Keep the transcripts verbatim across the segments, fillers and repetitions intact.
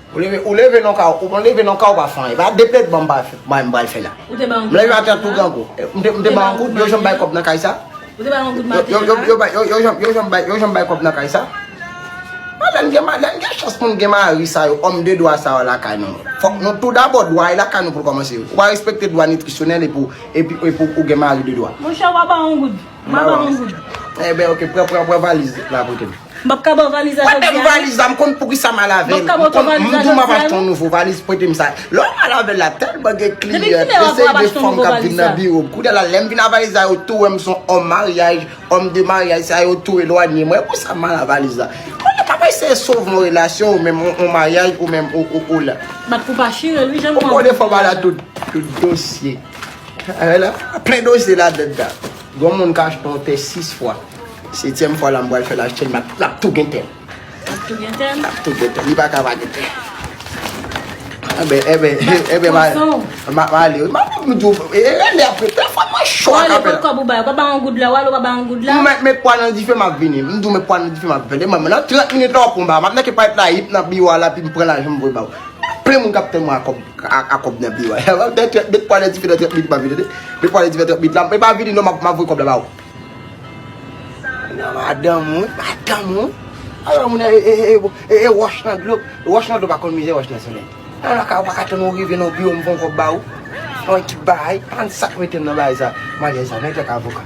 Ou leve, ou leve nan ka, ou leve nan ka, ou pa fè anyen. Pa deplèt ban m pa fè, ban m pral fè la. Ou te ba yon M leve atè tou grangou. M te, m te ba yon goud, yo janm bay kòb nan kay sa. Ou te ba yon goud maten yo, yo, la? Yo, bay- yo, yo janm, yo janm bay, yo janm bay kòb nan kay sa. Lè n gen ma- lè n gen chans pou n gen mari sa yo, òm de dwa sa yo lakay nou. Fòk nou tou dabò dwa e lakay nou pou l kòmanse. Ou pa respekte dwa nitrisyonèl epi, epi, epi ou gen mari de dwa. Monchè, w a ba yon goud. M a ba yon goud. Enben, oke, pran, pran, pran valiz la pote m. M p ap ka ba w valiz la jodi a. Pote m valiz la, m konn poukisa m al avè l. M p ap ka ba w valiz la jodi a non. M di w m ap achte yon nouvo valiz, pote m sa. Lè w al avè l la, tèlman gen kliyan, eseye de fanm k ap vin nan biwo m. Kounye a la, lè m vin ak valiz la, yo tou wè m se yon òm maryaj, òm de maryaj, sa yo tou elwanye mwen. Poukisa m al ak valiz la? Kounye a, papa, eseye sove yon relasyon, ou menm yon, yon maryaj, ou menm, ou, ou, ou la. Bat pou pa chire l, wi, jan m pran. Ou konnen fò m al ak tout, tout dosye. Avè la, plen dosye ladann la. Gon moun ka achte yon tè sis fwa. Setyèm fwa la m pral fè l achte l, m ap, l ap tou gen tè. L ap tou gen tè? L ap tou gen tè. Li pa ka pa gen tè. Enben, enben, enben, ma, ma, ma ale. Ma, m di w, e, rele apre. Telefòn mwen cho ak apèl. Ou pa kòb ou bay, ou pa ba yon goud la, ou ale, ou pa ba yon goud la. Ou mèt met pwa nan dife, m ap vini. M di w met pwa nan dife, m ap vini. Mwen, nan trant minit la, w ap pran ba. M ap nan ke parèt la, yip nan biwo a la, pi m pran lajan, m voye ba w. Plen moun k ap tann mwen ak kòb, ak, ak kòb nan biwo a. Met, met pwa nan dife nan trant minit, m ap vini, tande. Met pwa nan dife nan trant minit la. E pa vini non, m ap, m ap voye kòb la ba ou. Nan madanm ou, madanm ou. Alò, moun, e, e, e, e, e, wòch nan dlo. Wòch nan dlo pa konn mizè wòch nan solèy. Nan lakay ou pa ka tann ou rive nan biwo m fè yon kòb ba ou. Yon ekip bagay, ann sa k mete m nan bagay sa. Maryaj sa, mèt ak avoka.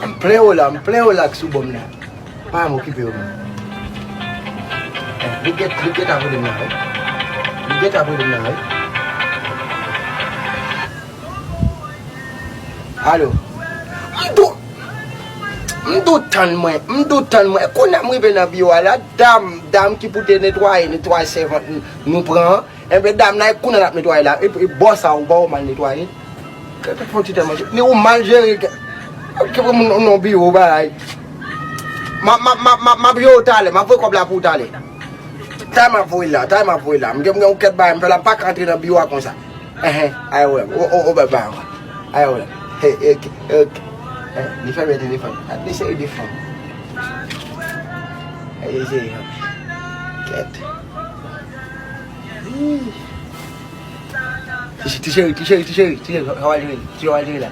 M plen w la, m plen w la k sou bò m la. Pa m okipe yo menm. Eh, li gen, li gentan rele m nan, wi. Li gentan rele m nan, wi. Alo. M dou, m dou tann mwen, m dou tann mwen. Kounye a m rive nan biwo a la, dam, dam ki pou te netwaye, netwaye sèvant nou pran an. Enben, dam nan, e kounye a l ap netwaye la. E, e bò sa ou ba w mal netwaye. Kèt fè yon ti tè manje. Ni ou mal jere. Kèt, kèt moun nan biwo bagay. M ap, m ap, m ap, m ap, m ap jere w talè. M ap voye kòb la pou w talè. Talè m ap voye l la, talè m ap voye l la. M gen, m gen yon kèt bagay m fè la, m pa ka antre nan biwo a konsa. Enhen, ay wè m. O, o, o, bay, bay ankò. Ay wè m. He, he, he, he. Eh, li fèmen telefòn. Gad de seri de fanm. Ay, seri fanm. Kèt. Ti cheri, ti cheri, ti cheri, ti cheri, sa w al jere, ti cheri w al jere la.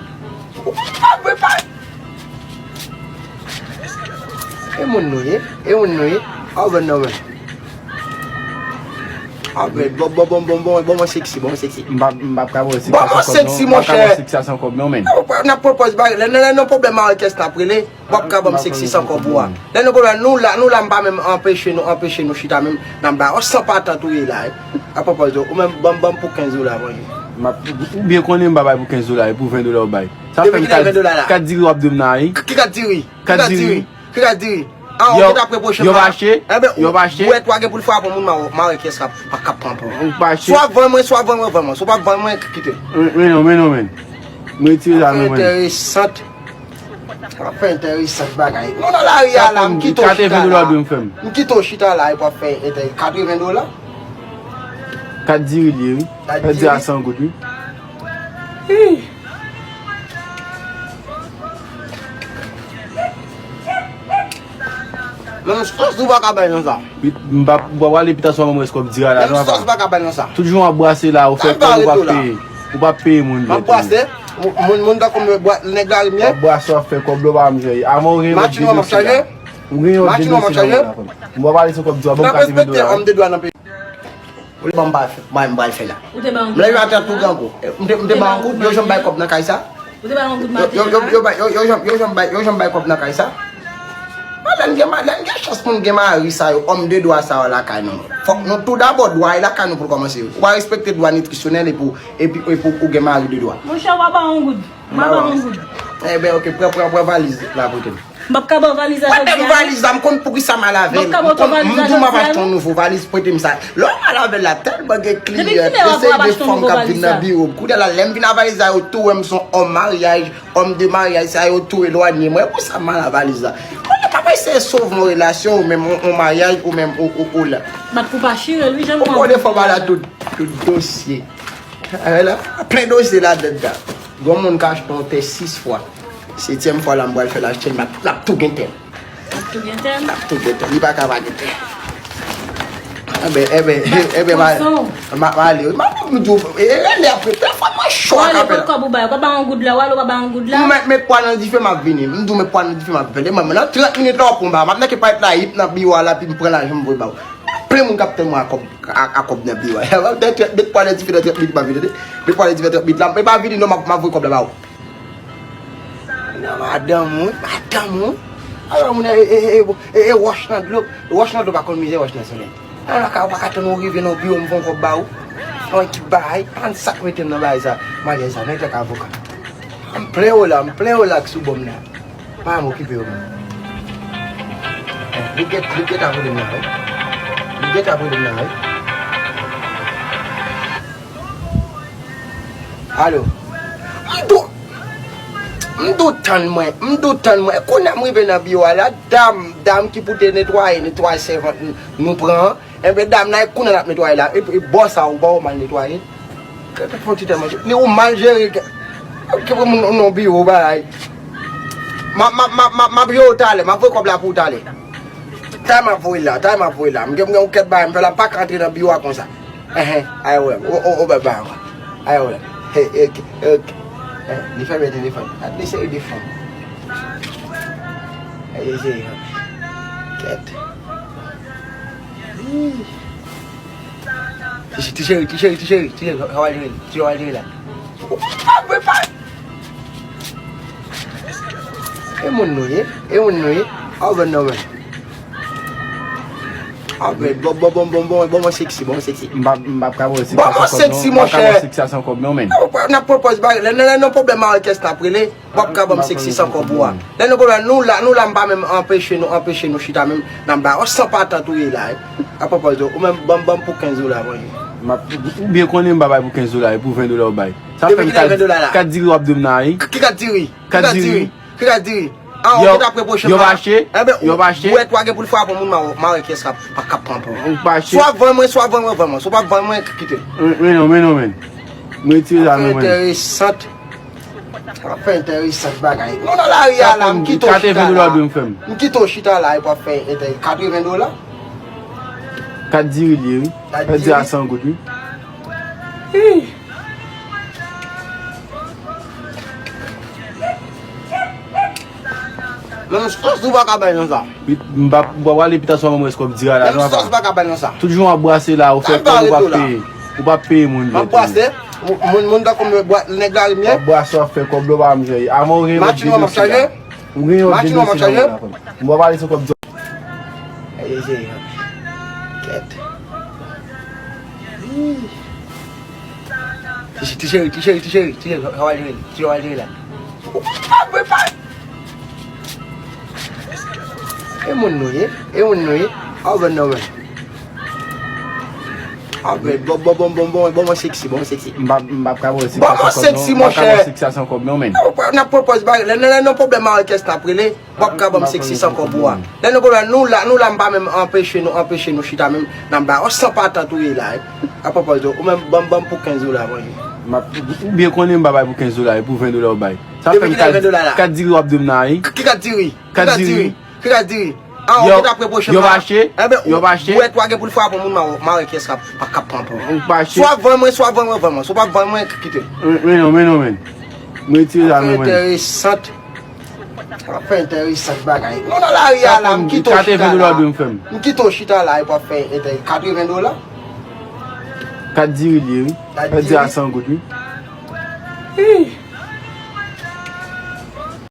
Ou pa vle pa. E moun nou ye, e moun nou ye. Aw, bon, non, men. Aw, bon, bon, bon, bon, bon, bon, bon, seksi, bon, seksi. M pa, m pa ka ba w seksi. Bon, seksi, monchè. Seksi a san kòb, non, men. N ap pran pòz bagay, lè, lè, lè, nan pwoblèm a òkès n ap rele. W ap ka ban m seksi san kòb ou a. Lè nou konprann, nou la, nou la, m pa menm anpeche nou, anpeche nou chita menm. N ap ba w san patant ou ye la, wi. Apwopòz de ou menm, ban m, ban m pou kenz dola manje. M ap, ou byen konnen m pa bay pou kenz dola, e pou ven dola w bay. Sa fè m kat, kat diri w ap di m nan, wi. Ki kat diri? Kat diri? Ki kat diri? An, ou gentan ap repwoche m la. Yo fache, yo fache. Enben, ou wè, twa gen pou l frape yon moun, ma, ma wè kiyès k ap, k ap pran pou ou. Ou fache. Swa vann mwen, swa vann mwen, vann mwen. Si w pa vann mwen, kite. Men non, men non, men. Mwen retire zam nan men. Enteresan. W ap fè enteresan bagay. Nou nan lari a la, m kite w chita la. Katreven dola dwe m fè m. M kite w chita la epi w ap fè enteresan. Katreven dola? Kat diri li ye, wi. Kat diri a san goud, wi. Hi. Menm sòs ou pa ka bay nan sa. M pa, m pa prale pita sou mwen rès kòb diri a la non, papa. Menm sòs ou pa ka bay nan sa. Tout jan w ap brase la, ou fè kòb, ou pa peye. Ou pa peye moun. M ap brase. Moun, moun tankou mwen, nèg larimyè. W ap brase, w ap fè kòb, lè w pa janm jere. Avan w gen yon lòt de dosye la. Ou gen yon lòt de dosye nan men la, frè m. M pa prale sou kòb diri a, ban m katreven dola. Òm de dwa nan peyi. Ou li ban m pa fè, mwen m pral fè la. Ou te ba yon goud maten la? M leve atè tou grangou. M te, m te ba yon goud, yo janm bay kòb nan kay sa. Ou te ba yon goud maten la? Yo, yo, yo, yo bay, yo, yo janm, yo janm bay, yo janm bay kòb nan kay sa. Lè n gen ma- lè n gen chans pou n gen mari sa yo, òm de dwa sa yo lakay nou. Fòk nou tou dabò dwa e lakay nou pou l kòmanse. Ou pa respekte dwa nitrisyonèl epi, epi, epi ou gen mari de dwa. Monchè, w a ba yon goud. M a ba yon goud. Enben, oke, pran, pran, pran valiz la pote m. M p ap ka ba w valiz la jodi a non. Pote m valiz la, m konn poukisa m al avè l. M p ap ka ba w valiz la jodi a non. M di w m ap achte yon nouvo valiz, pote m sa. Lè w al avè l la, tèlman gen kliyan, eseye de fanm k ap vin nan biwo m. Kounye a la, lè m vin ak valiz la, yo tou wè m se yon òm maryaj, òm de maryaj, sa yo tou elwanye mwen. Poukisa m al ak valiz la? Kounye a, papa, eseye sove yon relasyon, ou menm yon, yon maryaj, ou menm, ou, ou, ou la. Bat pou pa chire l, wi, jan m pran. Ou konnen fò m al ak tout, tout dosye. Avè la, plen dosye ladann la. Gon moun ka achte yon tè sis fwa. Setyèm fwa la m pral fè l achte l, m ap, l ap tou gen tè. L ap tou gen tè? L ap tou gen tè. Li pa ka pa gen tè. Enben, enben, enben, ma, ma, ma ale wi. Ma, m di w, e, e, lè apre, telefòn mwen cho ak apèl. Kòb ou bay, ou pa bay yon goud la, w ale, ou pa bay yon goud la. M met, met pwa nan dife, m ap vini. M di w met pwa nan dife, m ap vini. Mwen, nan trant minit la, w ap pran ba. M ap nèke parèt la, yip nan biwo a la, pi m pran lajan, m voye ba w. Plen moun k ap tann mwen ak kòb, ak, ak kòb nan biwo a. Met pwa nan dife nan trant minit, m ap vini, tande. Met pwa nan dife nan trant minit la, e pa vini non, m ap, m ap voye kòb la ba w. Nan madanm ou, madanm ou. Alò, moun, e, e, e, e, e, e wòch nan dlo. Wòch nan dlo pa konn mize wòch nan solèy. Alò, ka, ou pa ka tann ou rive nan biwo, m fè yon kòb ba ou. Yon ekip bagay, pa konn sa k mete m nan bagay sa. Maryaj sa, nèg la k avoka. M plen w la, m plen w la k sou bò m nan. Pa m okipe w, man. Li gen, li gen ta vole m nan, wi. Li gen ta vole m nan, wi. Alo. M dou, m dou tann mwen, m dou tann mwen. Kounye a m rive nan biwo a la, dam, dam ki pou te netwaye, netway sèvant nou, nou pran an. Enben, dam nan, e kounye a l ap netwaye la. E, e bò sa, ou bò ou mal netwaye. Fè ti tèl manje. Ni ou mal jere. Ke, ke pou moun nan biwo, bagay. M ap, m ap, m ap, m ap, m ap jere w talè. M ap voye kòb la pou w talè. Talè m ap voye la, talè m ap voye la. M gen, m gen yon kèt bagay, m fè la, m pa ka antre nan biwo a konsa. Enhen, ay wè, o, o, o, baba ankò. Ay wè. He, he, he, he, li fèmen telefòn. Gad de seri de fanm. Gad de seri fanm. Kèt. Ih. Ti, ti cheri, ti cheri, ti cheri, ti cheri, sa w al jere, ti w al jere la. Ou pa vle pa. E moun nou ye, e moun nou ye. Aw, ban nan men. Aw, ban, ban, ban, ban, ban, ban, ban, ban, seksi, ban, seksi. M pa, m pa ka ba w seksi. Ban, ban, seksi, monchè. M pa ka ba w seksi a san kòb, non, men. N ap pwopòz bagay, lè, lè, lè, nan pwoblèm a òkès n ap rele. W ap ka ban m seksi san kòb ou a. Lè nou pwoblèm, nou la, nou la, m pa menm anpeche nou, anpeche nou chita menm, n ap ba w san patant ou ye la, wi. A pwopòz ou menm, ban m, ban m pou kenz dola, mwen. M ap, ou byen konnen m pa bay pou kenz dola, e pou ven dola ou bay. Sa fè m kat, kat diri w ap di m nan, wi. Ki kat diri? Kat diri? Ki kat diri? An, ou gentan ap repwoche m. Yo pa achte? Enben, yo pa achte? Ou wè twa gen pou l frape yon moun, ma, ma wè kiyès k ap, k ap pran pou ou. Ou pa achte? Swa vann mwen, swa vann mwen, vann mwen. Si w pa vann mwen, kite. Men non, men non, men. Mwen retire zam nan men. Enteresan. W ap fè enteresan bagay. Nou nan lari a la, m kite w chita la. Katreven dola w dwe m fè m. M kite w chita la, epi w ap fè enteresan. Katreven dola? Kat diri li ye, wi. Kat diri a san goud, wi. Hi. Menm sòs ou pa ka bay nan sa. M pa, m pa prale pita sou mwen rès kòb diri a la. Menm sòs ou pa ka bay nan sa. Tout jou w ap brase la, ou fè kòb ou pa peye. Ou pa peye moun. M ap brase. Moun, moun tankou m, nèg larimye. W ap brase, w ap fè kòb, lè w pa m jwenn. Avan ou gen yon kòb de dosye la. Ou gen yon kòb de dosye la. M pa pale sou kòb. Ey, ey, ey. Kèt. Ti cheri, ti cheri, ti cheri, ti cheri, sa w al jere, ti cheri w al jere la. Ou pa vle pa. E moun nou ye, e moun nou ye. Aw, ban nan men. Aw, ban, ban, ban, ban, ban, ban, ban, ban, seksi, ban, seksi. M pa, m pa ka ba w seksi. Ban, ban, seksi, monchè. M pa ka ba w seksi a san kòb, non, men. N ap pwopòz bagay, lè, lè, lè, nan pwoblèm a òkès n ap rele. W ap ka ban m seksi san kòb ou a. Lè nou pwoblèm, nou la, nou la, m pa menm anpeche nou, anpeche nou chita menm, n ap ba w san patant ou ye la, wi. A pwopòz ou menm, ban m, ban m pou kenz dola, mwen. M ap, ou byen konnen m pa bay pou kenz dola, e pou ven dola ou bay. Sa fè m kat, kat diri w ap di m nan, wi. Ki kat diri? Kat diri? Ki kat diri? An, ou gentan ap repwoche m la. Yo pa achte? Enben, ou wè twa gen pou l frape yon moun, ma, ma wè kiyès k ap, k ap pran pou ou. Ou pa achte? Swa vann mwen, swa vann mwen, vann mwen. Si w pa vann mwen, kite. Men non, men non, men. Mwen retire zam nan men. Enteresan. W ap fè enteresan bagay. Nou nan lari a la, m kite w chita la. Katreven dola w dwe m fè m. M kite w chita la, epi w ap fè enteresan. Katreven dola? Kat diri li ye, wi. Kat diri a san goud, wi. Hi.